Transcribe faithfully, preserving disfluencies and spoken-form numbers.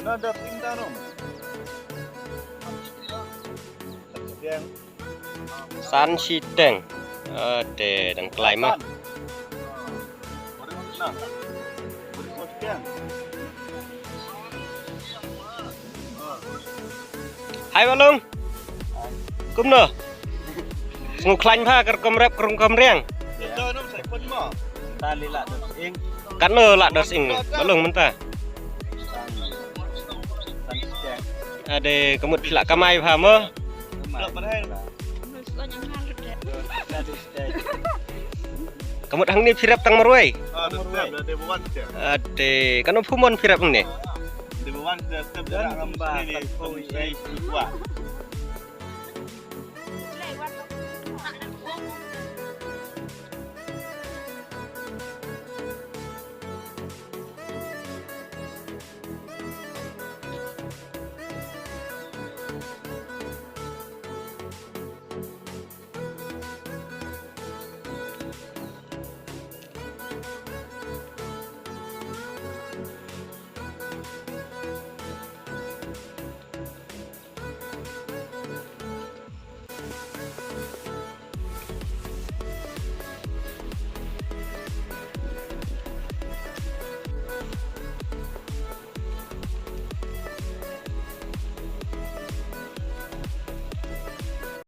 Kena da ping da rom. Yang San shiteng. Ate, dang klai ma. Hai, Balung. Kumno? Sngew khlaiñ bha, ka rukom rep, ka rukom riang. Katno lah dor ing, Balung mynta? Ade, ka mut phi lah kamai bha mo? Ka mut hangne phi rep tang marwei? Ade, kano phu mon phi rep hangne?